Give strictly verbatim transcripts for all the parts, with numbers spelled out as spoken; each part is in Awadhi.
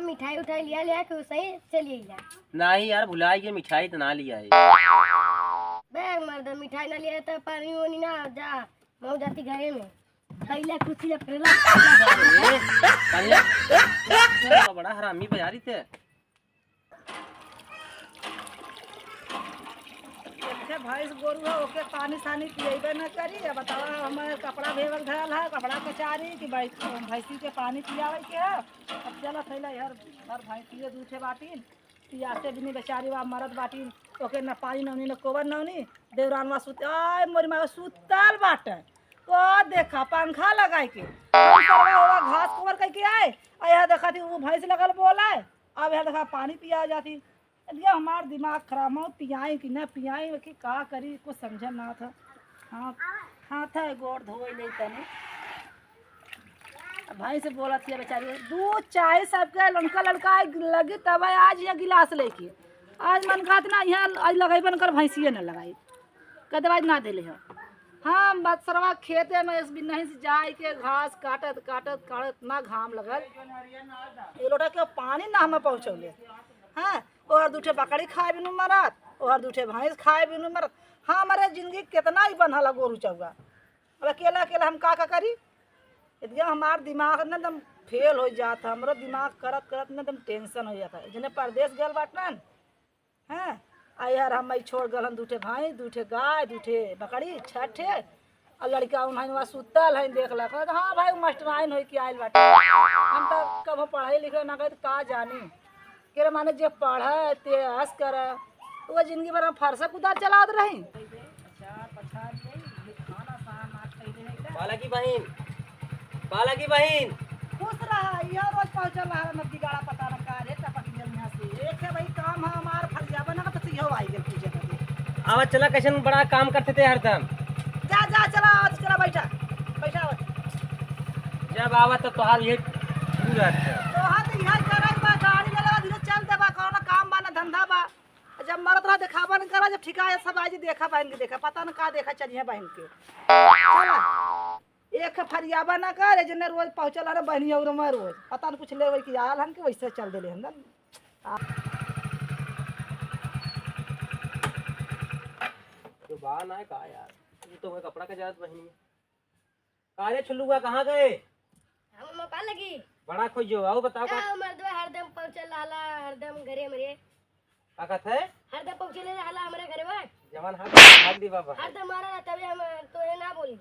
मिठाई उठाई लिया, लिया के उसही चली अइला। नाही यार, भुलाई के मिठाई त ना लिया है। बे मर्द, मिठाई ना लिया त पानी ओनी ना, जा, मऊ जाती घरे में। खैला कुछ ले पेला। ए, कन्या, बड़ा हरामी बजारी ते। एक ठे भैंस गोरू है, ओके पानी सानी पियबे न करी। अब बतावा, हमारे कपड़ा भेवल धरल है, कपड़ा कचारी कि भाई भैंसी के पानी पियावे के है। अब चलत है यार, हर भैंसिए दू ठे बाटिन, पियासे भी नहीं बेचारी वा मरत बाटिन, ओके न पानी नौनी न कोबर नौनी। देवरानवा सुत, आय मोरी माँ सुतल बाटे, ओ देखा पंखा लगाई के, हम सरवा होवा घास कोबर कई के आए, आ यह देखा थी वो भैंस लगल बोला है, अब यह देखा पानी पिया जाती। अरे हमार दिमाग खराब हो, पियाई कि ना पियाई कि का करी, कुछ समझे ना था। हाँ, हाथ है गोड़ धोए ले तने। अब भाई से बोलत है बेचारी, दूध चाय सबके लड़का लड़का आए लगी तब आज ये गिलास लेके। आज मन कहत ना यहाँ आज लगाई बन कर भैंसिए न लगाई। कदवाई ना देले हो। हम बक्सरवा खेते में इस बिन्नही से जाए के घास काटत काटत काटत ना घाम लगल। ये लोटा के पानी ना हमें पहुँचौले। हाँ, ओहर दूठे बकरी खाए बिनु मरत, ओहर दूठे भैंस खाए बिनु मरत। हाँ, हमारे जिंदगी कितना ही बन्हल है गोरू चौगा। अब अकेला अकेला हम का का करी? इतना हमार दिमाग न एकदम फेल हो जात है, हमरो दिमाग करत करत न एकदम टेंशन हो जाता है। जने परदेस गल बाटन, हैं? आ यार हम छोड़ गल हम दूठे भैंस, दूठे गाय, दूठे बकरी, छठे, और लड़का उन्हें वहाँ सुतल है, देख ला। कहत, "हाँ भाई, उ मास्टराइन होई के आइल बाटे। हम तो कबो पढ़ाई लिखे ना करे, तो का जानी।" के रे माने जे पढ़े, ते ऐश करे, वो जिंदगी भर हम फरसा कुदार चलावत रही। बालकी बहिन, बालकी बहिन। खुश रहा, यह रोज पहुँचल रहा, न बिगाड़ा पता न का रे, टपक गया यहाँ से। एक है भाई काम है हमार, फरियाबा ना तो इहो आई गए पूछे करके। आवा चला, कैसन बड़ा काम करते थे हरदम। जा, जा, चला, आज चला, बैठा, बैठा, बैठा। जब आवा तो तोहार ये पूरा अच्छा। तोहार तो यह करे बा, गाड़ी ले लेवा, धीरे चल देबा, कौनो काम बा ना धंधा बा। जब मरत रहा देखाबा न करा, जब ठिका है सब आज देखा बहन के, देखा पता न का देखा चलिए बहन के। चला। एक फरियाबा ना करे, जने रोज पहुँचल हन बहनी और मैं रोज। पता न कुछ लेवे कि आल हन कि वैसे चल देले हन। आ- तो बा ना का यार, ये तो वह कपड़ा का जात बहनी। का रे छुल्लुआ, कहाँ गए? हम मौका लगी। बड़ा खोजो, आओ बताओ का का? मर्दवा हरदम पहुँचल रहला, हरदम घरे मरे। का कहत है? हरदम पहुँचले रहला हमरे घरे में। जवान हाथ भाग दी बाबा। हरदम मारा ना, तबे हम तोहे ना बोली।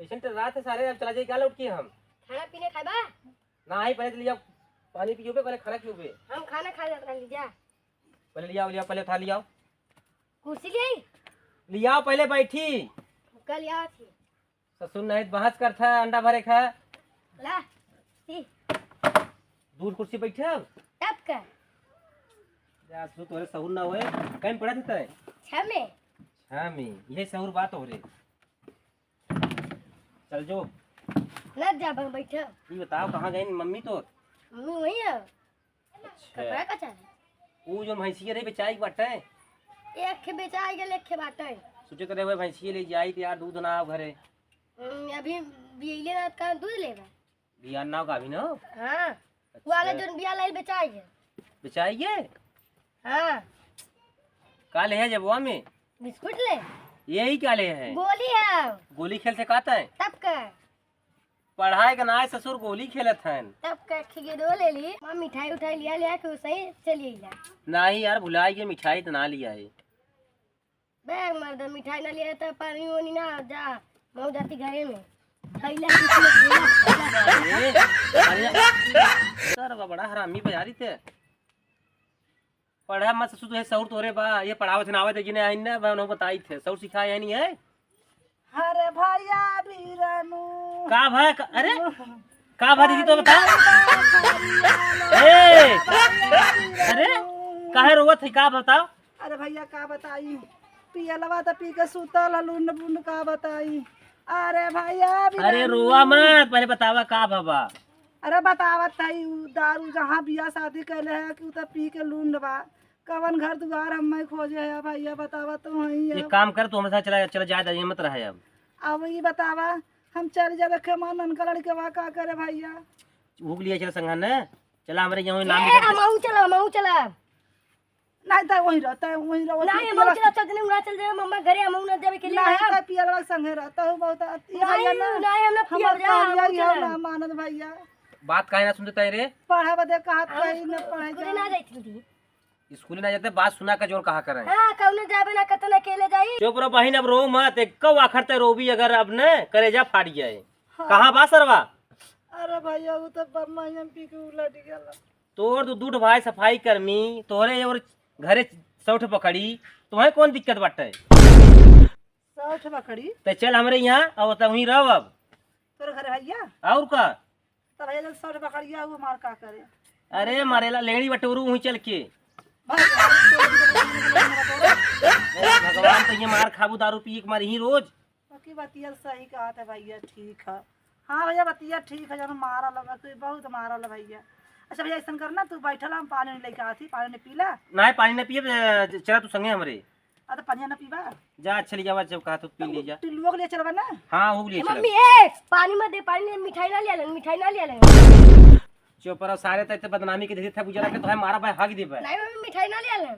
कैसन तो रात है सारे, अब चला जाई का लौट के हम? खाना पीने खाबा? ना आई, पहले तो लिया, पानी पियोबे, पहले खाना पियोबे। हम खाना खा जात रहली जा। पहले लियाओ, लियाओ, पहले उठा लियाओ। कुर्सी ले आई? लियाओ, पहले बैठी। कल याद थी। ससुर नहीं बहस करता, अंडा भरे खा। ला, सी। दूर कुर्सी बैठे अब। तब का? जा, ससुर तोरे सहूर ना होए। कहीं पढ़त है? छह में। छह में, यही सहूर बात हो रे। चल जो। ना जा, बन बैठे। ये बताओ, कहाँ गई मम्मी तो? मम्मी वही है। अच्छा। कपड़ा का चाहे? ऊ जो भैंसिया रही, बेचाई के बाटे? एक खे बेचाई गेल, एक खे बाटे। सोचे करे हुए भैंसिया ले जाई त यार, दूध ना आव घरे। हम्म, अभी बियले ना, का दूध लेबा? बियान ना का अभी ना? हाँ। अच्छा। वाला जोन बिया लाइल बेचाई गेल। बेचाई गे? हाँ। का ले है जबवा में? बिस्कुट ले। यही का ले है? गोली है। गोली खेल से कहता है? तब का? पढ़ाई के नाय ससुर गोली खेलत हन। तब का खिगे दो ले ली। माँ मिठाई उठाई लिया, लिया के उसही चली अइला। नाही यार, भुलाई के मिठाई त ना लिया है। बे मर्द, मिठाई ना लिया त पानी ओनी ना, जा, मऊ जाती घरे में। खैला कुछ ना खैला। अरे, अरे, सर, बड़ा हरामी बजारी थे। पढ़ा मत ससुर, तुहे सौर तोरे बा, ये पढ़ावत ना आवत है कि नहीं, आई ना, बा, उन्हों बताई थे, सौर सिखाए है नहीं है? अरे भैया बीरनु। का भा, का, अरे? का भा दीदी तो बता? ए! अरे? काहे रोवत है, का बताओ? अरे भैया का बताई? पियलवा त पी के सुतल ह, लुंड बुंड का बताई? अरे भैया अरे बीरनु। रोवा मत, पहले बतावा का भा बा? अरे बतावत हई, उ दारू जहाँ बियाह शादी कैले है कि उ त पी के लुंड बा। कवन घर दुआर हम्मे खोजे है भैया, बतावा तो हई एक अब। काम कर, तू हमरे साथ चला, चला जाए, ये मत रहे अब। अब ई बतावा, हम चल जाबे के मन ननका लड़के बा, का करे भैया? भूख लिया चला संघा ने। चला, हमरे यहाँ नाम ए, लिखा दे। हमहू चला, हमहू चला। नहीं, तै वहीं रह, तै वहीं रह, वहीं नहीं, पियला हमहू चला, चल देने, उहाँ चल जाए, मम्मा घरे, हमहू ना जावे के लिए नहीं, हम। तै पियला संगे रह, तै बहुत अति नहीं, आया ना। नहीं, हम ना हमार पियब जा, कहलिया हमहू ही हम चला। ना मानत भैया। बात काहे ना सुनते तै रे? पढ़े बदे कहत हम कहीं न स्कूल, पढ़े स्कूल जा। ना जाइत थी। स्कूल ना जाते, बात सुना के जोन कहा करे। हाँ, कौनो जाबे ना करते ना अकेले जाई। चुप रहो बहिन, अब रो मत, एक आखर ते रोबी अगर अब न करेजा फाट जाए। हाँ। कहाँ बा सरवा? अरे भैया, वो तो बम्मा एमपी के उलट गया। तोर तो दूठ भाई सफाई कर्मी, तोहरे और घरे सौठ पकड़ी, तुम्हें कौन दिक्कत बाटे? सौठ पकड़ी? ते चल हमरे यहाँ, और तब वहीं रहो अब। तोरे घरे भैया? और का? तब भैया जब सौठ पकड़िया, वो मार का करे? अरे मारेला लेंगड़ी बटोरू वहीं चल के। भाई, अरे भगवान, तो ये मार खाबू, दारू पिए के मारी ही रोज। बाकी बतिया सही कहत है भैया, ठीक है। हाँ भैया, बतिया ठीक है, जब मारल है, तू बहुत मारल है भैया। अच्छा भैया, ऐसन कर ना, तू बैठल, हम पानी लेके आती, पानी पी ला। नहीं, पानी ना पिए, चला तू संगे हमरे। आ, तो पनिया ना पीबा? जा, अच्छा ले जावा, जब कहा तो पी ले जा। टिल्लुओ के लिए चलबा ना? हाँ, हो लिए ए, चला। मम्मी, ए, पानी मत दे, पानी नहीं, मिठाई ना ले आलन, मिठाई ना ले आलन। चुप रहो, सारे तैते बदनामी के देते थे, बुझला के तो है, मारा भाई, हग दे भाई। नहीं, मम्मी, मिठाई ना ले आलन।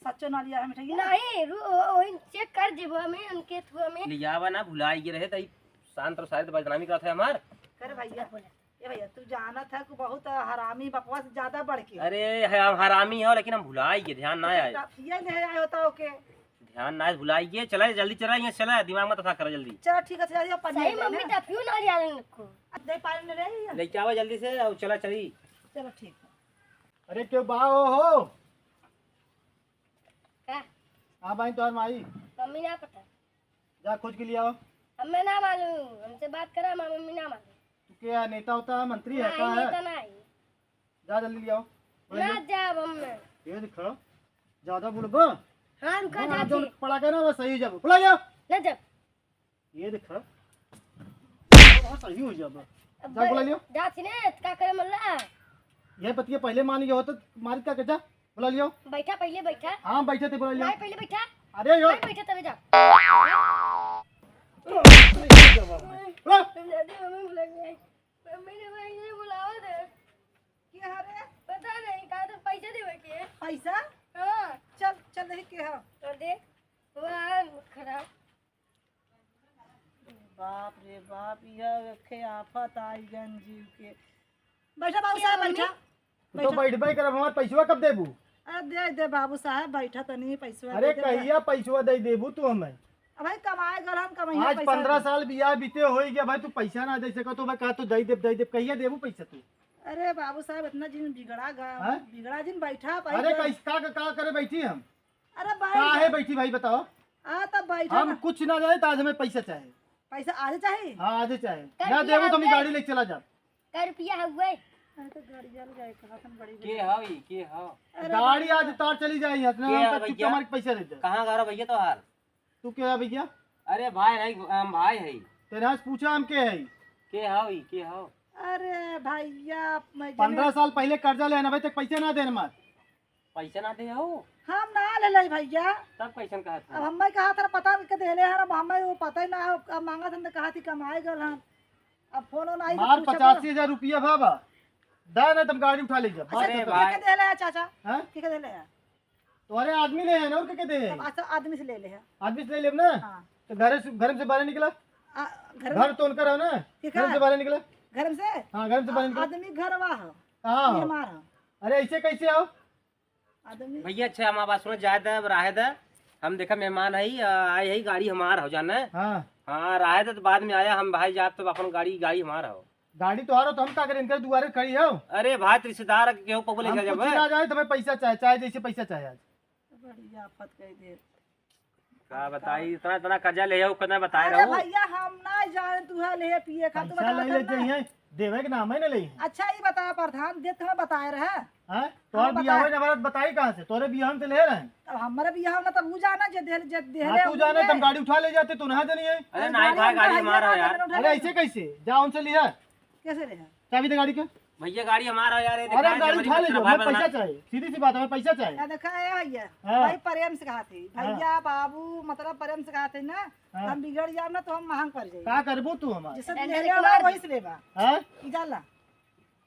सच्चो ना लिया है मिठाई? नहीं, रू-, ओ-, ओही चेक कर जेबो हमें, उनके थ्रू हमें। लियावा ना, भुलाई गे रहे, तई शांत रहो, सारे तो बदनामी करत है हमार। कर भैया, ए भैया, तू जानत है कि बहुत हरामी, बकवास ज्यादा बढ़ के। अरे, हम हरामी हो, लेकिन हम भुलाई गे, ध्यान ना आए। टफिया ले आए होता ओके। ध्यान ना आए, भुलाई गे, चला जल्दी चला, यहाँ चला, दिमाग मत खा करा जल्दी। चला ठीक है, चला, पानी सही ले मम्मी, ना। टफियो ना लिया लेने को। अब दे पानी ले ले। लेके आवा जल्दी से, और चला चली। चलो ठीक है। अरे क्यों बा हो, हो? का? हाँ भाई, तोहर माई। मम्मी ना पता। जा खोज के लिए आओ। हमें ना मालूम, हमसे बात करा, हमार मम्मी ना मालूम। तू क्या नेता होता है, मंत्री है, नहीं, का है? नेता नहीं। जा जल्दी ले आओ। ना जाब हमें। ये दिखा, ज्यादा बोलबा? हाँ, रुका हाँ, जाती। जो पड़ा के ना, बस सही जाबो। बुला ले आओ। ना जाब। ये दिखा, बहुत सही हो जाबा। अब जा बुला लियो। जाती ने, का करे मल्ला? ये पतिया पहले मान गया होता, मारी का के जा, बुला लियो। बैठा, पहले बैठा। हाँ, बैठे थे, बुला लियो। नहीं, पहले बैठा। अरे यो। नहीं, बैठा तबे जा। बुला। तुम जाती मम्मी बुला के आई। मम्मी ने भाई ये बुलावा दे। क्या रे? पता नहीं, कहा तो पैसा देवे के। पैसा? हाँ। चल, चल देख के हाँ। तो देख, वाह, खराब। बाप रे बाप, यह देखे आफत आई गन जीव के। बैठा बाबू साहब, बैठा। तू तो बैठबे करब, हमार पैसवा कब देबू? अरे दे दे बाबू साहब, बैठा तनी, पैसवा अरे दे दे। कहिया पैसवा दे देबू तू हमें? अब भाई कमाए गल हम कमाइए आज पैसा पंद्रह दे। साल बियाह बीते होई गया भाई, तू पैसा ना दे सकत हो, मैं कहा तो दे देब, दे देब, कहिया देबू पैसा तू? अरे बाबू साहब, इतना जिन बिगड़ा गा, हाँ? बिगड़ा जिन बैठा भाई अरे का, का, का, का करे बैठी हम? अरे बैठ काहे जा। बैठी भाई बताओ? आ, तब बैठा हम ना। कुछ ना जाए तो आज हमें पैसा चाहे। पैसा आज चाहे? हाँ, आज चाहे। कर ना दिया देबो तो हम हमें। गाड़ी लेके चला जा। कै रुपया हउए? अरे तो गाड़ी जल जाए, कहा तुम बड़ी के बड़ी। हव ई, के हव? अरे गाड़ी भैया। आज तार चली जाई, इतना के हम हव तक चुप भैया? हमारे पैसा दे दे। कहाँ घर है भैया तोहार? तू के है भैया? अरे भाई नहीं, हम भाई है। तेरे यहाँ से पूछा हम के है? के हव ई, के हव? अरे भैया, मैं जने पंद्रह साल पहले कर्जा ले ना भाई, तक पैसा ना देने मार। पैसा ना दे हो? हम ना ले ले भैया। तब कैसन कहत अब हो? हमें कहा था पता के देले हन, अब हमें वो पता ही ना हो, अब मांगा था तो कहा थी कमाए गल हन। अब फोन ना आई तो मार पूछब ना। पचासी हजार रुपया बाबा। दा ना तब गाड़ी उठा ले जा। अच्छा, अरे तो भाई। के देले है चाचा? हाँ? के देले है? तोहरे आदमी ले है ना, और के, के दे है? अब अच्छा आदमी से ले ले है। आदमी से ले लेब ना? हाँ। तो घर से, घर से बाहर निकला? आ, घर घर में तो उनका रहो ना? ठीक घर है। से बाहर निकला? घर से? हाँ, घर से बाहर आ, निकला। आदमी घर वाह। कहाँ ये हो? हमारा। अरे ऐसे कैसे हो? आदमी भैया, अच्छा, हम बात सुनो, जाए दे, अब रहे दे। हम देखा मेहमान है, आ, आए है, गाड़ी हमार हो जाना है। हाँ। हाँ, रहे दे तो बाद में आया, हम भाई जाब तो अपन गाड़ी, गाड़ी हमार हो। गाड़ी तोहार हो तो हम का करें, इनके दुआरे खड़ी हो। अरे भाई, तो रिश्तेदार के केहू पगले हम ले कुछ जाबे। ना जाए, तुम्हें पैसा चाहे, चाहे जैसे पैसा चाहे आज। बड़ी आफत कह दे। का बताई, इतना, इतना कर्जा ले हो, कितना बताए अरे रहू? भैया, हम ना जाने तू है ले पिए का, तू पैसा बता ले दे ना। चाहिए, देवे के नाम है ना ले। अच्छा, ये बता प्रधान, दे तुम्हें बताए रहे। हाँ? तोहर हम बियाह बताए। होई ना, हमारा बताई कहाँ से? तोरे बियाह में से ले रहे हैं। तब हमारे बियाह में तब वो जाना जे दे, जे दे हाँ, ले, तू वो जाने, ले। तुम गाड़ी उठा ले जाते, तू ना जानी है। अरे अरे नहीं भाई, गाड़ी गाड़ी हमारा हमारा है यार। गाड़ी उठा अरे ले। ऐसे कैसे? जा उनसे लिया। कैसे ले? चाबी दे गाड़ी के। भैया, गाड़ी हमारा है यार, ये अरे दिखाए हम दे, गाड़ी हमारी उठा ले पत्थर जाओ, भाई हमें पैसा बना। चाहिए, सीधी सी बात है, हमें पैसा चाहिए। क्या देखा है भैया? हाँ। भाई प्रेम से कहा थी, हाँ। भैया, बाबू, मतलब प्रेम से कहा थे ना, हाँ। हम बिगड़ जाब ना तो हम महंग पड़ जाए। का करबू तू हमार? जैसे अरे ले लेकिन लेबा, मार वही दे। से लेबा। हाँ? ई जाला।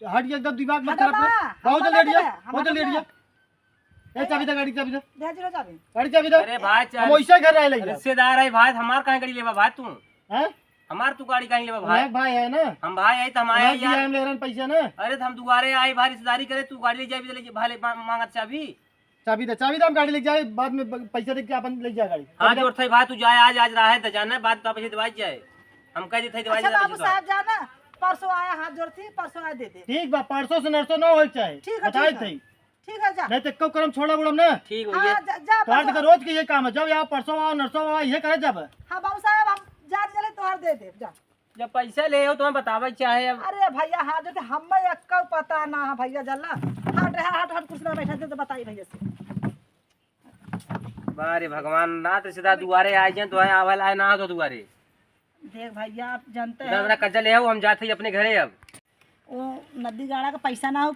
हट, एकदम दिमाग मत हटा खराब कर। ना, बहुत हम जल्दी ना हटिया, देबे, हम बहुत जल्दी ना। हटिया। ए, चाबी दे, गाड़ी की चाबी दे। दे, जीरो चाबी। गाड़ी की चाबी दे। अरे भाई, हम चाबी वैसे घर आए लइया। रिश्तेदार है भाई, हमार काहे गाड़ी लेबा भाई तू? हैं? हमार तू गाड़ी काहे लेबा भाई? हमार भाई है ना? हम भाई है तो हम आए हमार जी यार। हम ले रहन पैसा ना। अरे तो हम दुआरे आए भाई, रिश्तेदारी करे, तू गाड़ी ले जाबी तो ले जा, भाई ले मा-, मांगत चाबी। चाबी दे, चाबी दे, हम गाड़ी ले जाए, बाद में ब-, पैसा दे के अपन ले जाए गाड़ी। हाथ चाबी दे। जोड़त है भाई, तू जाए आज, आज रहे तो जाना, बाद में पैसे दिवाई जाए। हम कह देते हैं, दिवाई अच्छा जाए बाबू पैसे तो। साहब, जाना, परसों आया, हाथ जोड़ती, परसों आया दे दे। ठीक बा, परसों से नरसों ना होए के चाहे। ठीक है, बताए ठीक है। थे। ठीक है, जा। नहीं तो एक्को करम छोड़ा बुड़म ना। ठीक हाँ, भैया। जा, जा, तोहार परसों। तो रोज के ये काम है, जब यहाँ परसों आओ, नरसों आओ, ये करे जब। हाँ बाबू साहब, हम जान चले तोहार दे दे, जा। जब पैसा ले हो तो हम बतावे के चाहे अब। अरे भैया, हाथ जोड़ते, हमें एक्को पता ना है भैया, जल्ला। हट, हट, हट, कुर्सी पर बैठा दे तो बताई भैया से। बारे भगवान, ना तो सीधा दुआरे आए जाए तो आए, आवल आए ना हो तो दुआरे। देख भैया, आप जानते इतना हैं बड़ा कर्जा ले आओ, हम जाते ही अपने घरे अब। वो नदी गाड़ा का पैसा ना हो,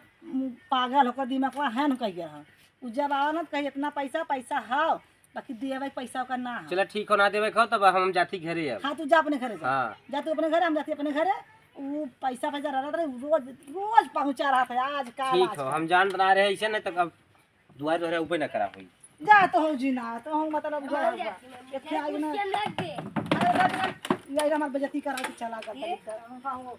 पागल होकर दिमाग पर हैन कह गया है। उ जब आवा ना तो कही, "इतना पैसा, पैसा हाव, बाकी देवे के पैसा ओकर ना है।" चला ठीक हो, ना देवे के हो, तब हम जाती घरे अब। हाँ, तू जा अपने घरे जा। हाँ। जा तू अपने घरे, हम जाती अपने घरे। उ पैसा, पैसा रहा रहे, रोज, रोज पहुँचा रहा था, आज काल, ठीक आज हो, काल। हम जान बना रहे ऐसे, नहीं तो अब दुआरे तोहरे ऊपर ना करा होई। जा तो हो जी ना, तो हो मतलब जा, जा। एक आज ना। अरे, रख, रख, ये हमार बेइज्जती करा के चला गया, ये? इधर, हम कहाँ हो?